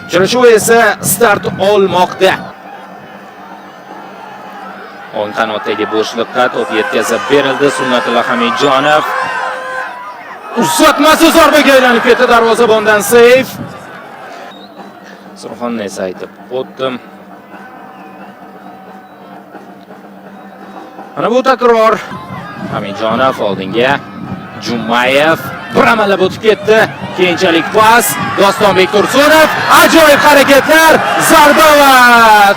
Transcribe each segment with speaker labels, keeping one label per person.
Speaker 1: Uchrashuv esa start olmoqda. O'ng qanotdagi bo'shliqqa to'p yetkazib berildi. Sunnatullo Hamidjonov uzatmasi zarbaga aylanib ketdi, darvozabondan seyf. Surxonni esa aytib o'tdim. Mana bu takror. Hamidjonov oldinga, Jumayev bir amallab o'tib ketdi. Keyinchalik pas, Dostonbek Tursunov, ajoyib harakatlar, zarba va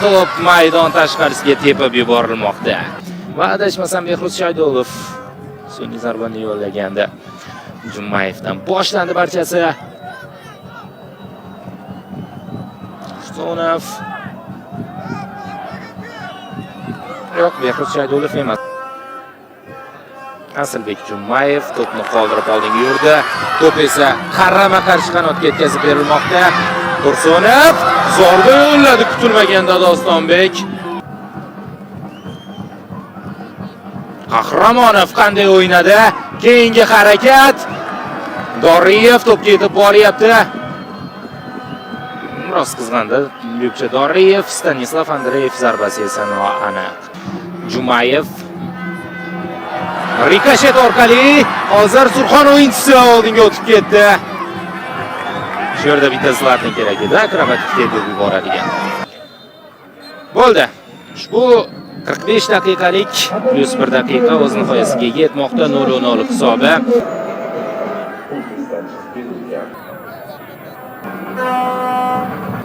Speaker 1: to'p maydon tashqarisiga tepib yuborilmoqda. Va adashmasam Behruz Shaydulov so'nggi zarbani yo'llagandi. Jumayevdan boshlandi barchasi. Tursunov. Yo'q, Behruz Shaydulov emas. Asilbek Jumayev to'pni qoldirib oldinga yurdi. To'p esa qarama-qarshi qanotga yetkazib berilmoqda. Tursunov zarba yo'lladi kutilmaganda Dostonbek. Qahramonov qanday o'ynadi? Keyingi harakat. Doriyev to'pga yetib boryapti. Biroz qizg'andi Lyubcha Doriyev. Stanislav Andreyev zarbasi esa noaniq. Jumayev rikoshet orqali hozir Surxon o'yinchisi oldinga o'tib ketdi. Shu yerda bitta Zlatan kerak edi, akrobatik tepib yuboradigan. Bo'ldi. Ushbu 45 daqiqalik plus 1 daqiqa o'z nihoyasiga yetmoqda. 0-0 hisobi.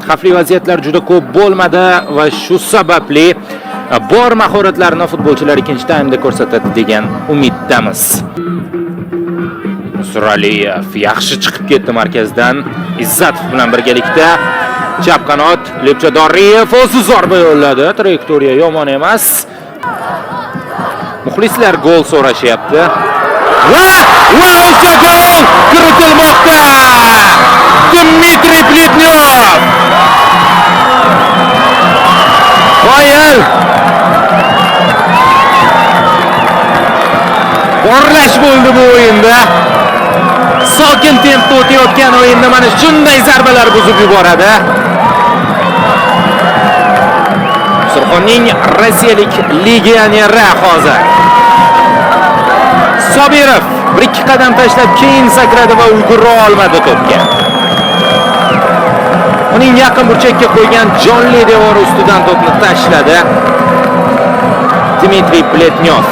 Speaker 1: Xavfli vaziyatlar juda ko'p bo'lmadi va shu sababli bor mahoratlarini futbolchilar ikkinchi taymda ko'rsatadi degan umiddamiz. Suraliyev yaxshi chiqib ketdi markazdan. Izzatov bilan birgalikda chap qanot Lepcha Doriyev o'zi zarba yo'lladi. Trayektoriya yomon emas. Muxlislar gol so'rashyapti. Va o'sha gol kiritilmoqda. Dmitriy Pletnyov. Qoyil. Porlash bo'ldi bu o'yinda. Sokin tempda o'tayotgan o'yinda mana shunday zarbalar buzib yuboradi. Surxonning rossiyalik legioneri hozir. Sobirov bir ikki qadam tashlab keyin sakradi va ulgura olmadi to'pga. Uning yaqin burchakka qo'ygan jonli devor ustidan to'pni tashladi Dmitriy Pletnyov.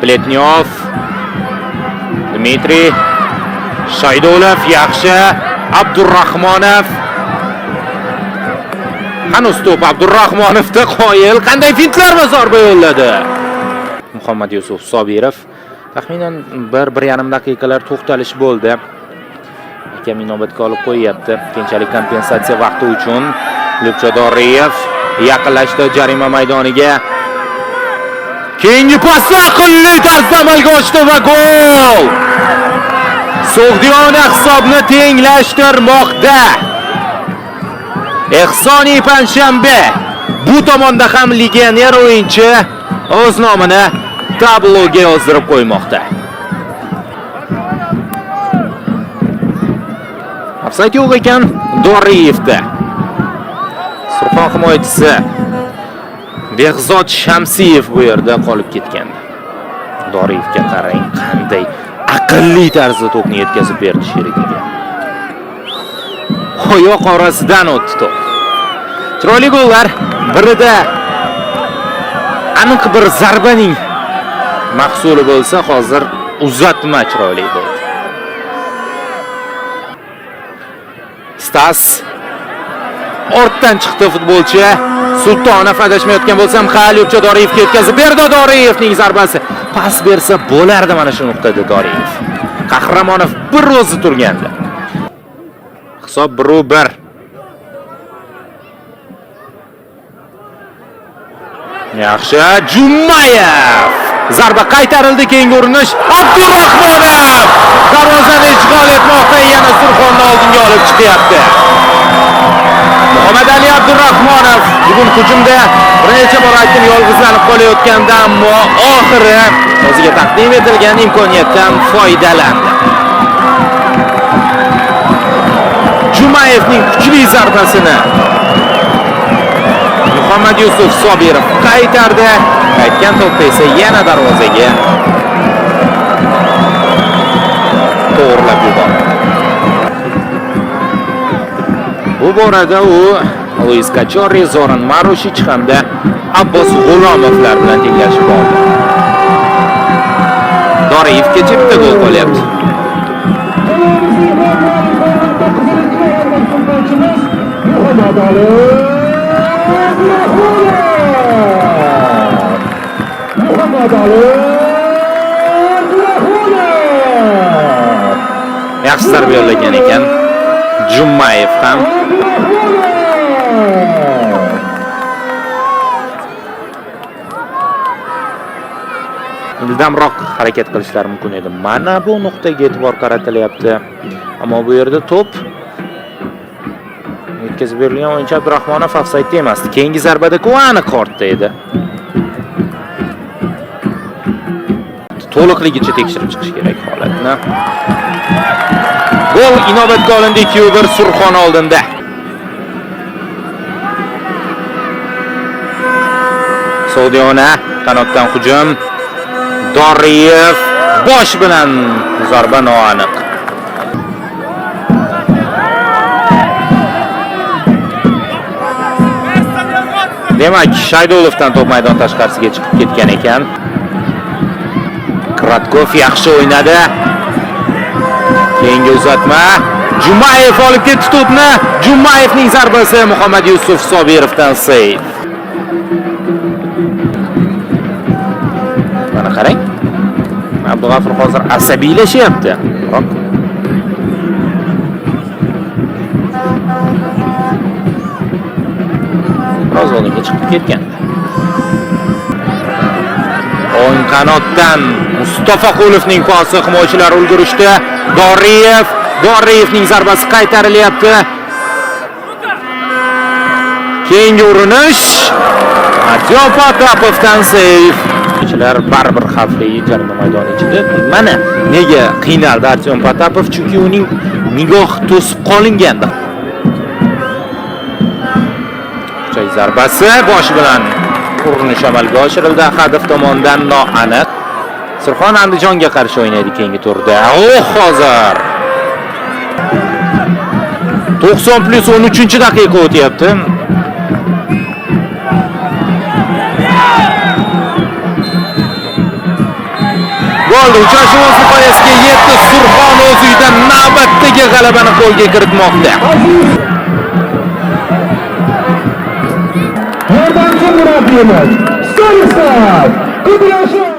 Speaker 1: Pletnyov, Dmitriy Shaydulov yaxshi, Abdurrahmonov. Hanuz to'p Abdurrahmonovda qoyil. Qanday fintlar va zarba yo'lladi. Muhammad Yusuf Sobirov taxminan 1-1,5 daqiqalar to'xtalish bo'ldi. Hakam inobatga olib qo'yyapti. Keyinchalik kompensatsiya vaqti uchun Lyubcho Doriyev yaqinlashdi jarima maydoniga. Keyingi pasni aqlli tarzda amalga oshdi va gol! So'g'diyona hisobni tenglashtirmoqda. Ehsoniy Panshanba bu tomonda ham legioner o'yinchi o'z nomini tabloga yozdirib qo'ymoqda. Ofsayd yo'q ekan Doriyevda. Surxon himoyachisi Behzod Shamsiyev bu yerda qolib ketgandi. Doriyevga qarang, qanday aqlli tarzda to'pni yetkazib berdi sherigiga. Oyoq orasidan o'tdi to'p. Chiroyli gollar, birida aniq bir zarbaning mahsuli bo'lsa, hozir uzatma chiroyli bo'ldi. Stas ortdan chiqdi futbolchi. Sultonov adashmayotgan bo'lsam, Lyubcho Doriyevga yetkazib berdi. Doriyevning zarbasi. Pas bersa bo'lardi mana shu nuqtada Doriyev. Qahramonov bir o'zi turgandi. Hisob 1-1. Yaxshi, Jumayev. Zarba qaytarildi, keyingi urinish Abdurrahmonov darvozani ishg'ol etmoqda, yana Surxonni oldinga olib chiqyapti. Muhammad Ali Abdurrahmonov bugun hujumda bir necha bor aytdim yolg'izlanib qolayotganda, ammo oxiri o'ziga taqdim etilgan imkoniyatdan foydalandi. Jumayevning kuchli zarbasini Muhammad Yusuf Sobirov qaytardi. Qaytgan to'pni esa yana darvozaga to'g'rilab yubordi. Bu borada u Luis Kachorri, Zoran Marushich hamda Abbos G'ulomovlar bilan tenglashib oldi. Doriyevgacha bitta gol qolyapti. Yaxshi zarba yo'llagan ekan Jumayev ham. Ildamroq harakat qilishlari mumkin edi. Mana bu nuqtaga e'tibor qaratilyapti. Ammo bu yerda to'p yetkazib berilgan o'yinchi Abdurahmonov ofsaydda emasdi. Keyingi zarbada aniq ortda edi. To'liqligicha tekshirib chiqish kerak holatni. Gol inobatga olindi, 2-1 Surxon oldinda. Sog'diyona qanotdan hujum. Doriyev bosh bilan zarba noaniq. Demak, Shaydulovdan to'p maydon tashqarisiga chiqib ketgan ekan. Kratkov yaxshi o'ynadi. Keyingi uzatma. Jumayev olib ketdi to'pni. Jumayevning zarbasi Muhammad Yusuf Sobirovdan seyf. Mana qarang. Abdug'afur hozir asabiylashyapti. Biroq biroz oldinga chiqib ketgan. O'ng qanotdan Mustafa Qulovning pasi, himoyachilar ulgurishdi. Doriyev, Doriyevning zarbasi qaytarilyapti. Keyingi urinish Artyom Potapovdan seyf. Himoyachilar baribir xavfli jarima maydoni ichida. Mana nega qiynaldi Artyom Potapov, chunki uning nigohi to'sib qolingandi. Kuchli zarbasi bosh bilan urinish amalga oshirildi. Ahadov tomonidan noaniq. Surxon Andijonga qarshi o'ynaydi keyingi turda. Oh, hozir 90 plus 13-daqiqa o'tyapti. Bo'ldi, uchrashuv o'z nihoyasiga yetdi. Surxon o'z uyida navbatdagi g'alabani qo'lga kiritmoqda.
Speaker 2: Yordamchi murabbiyimiz Stanislav Kudryashov.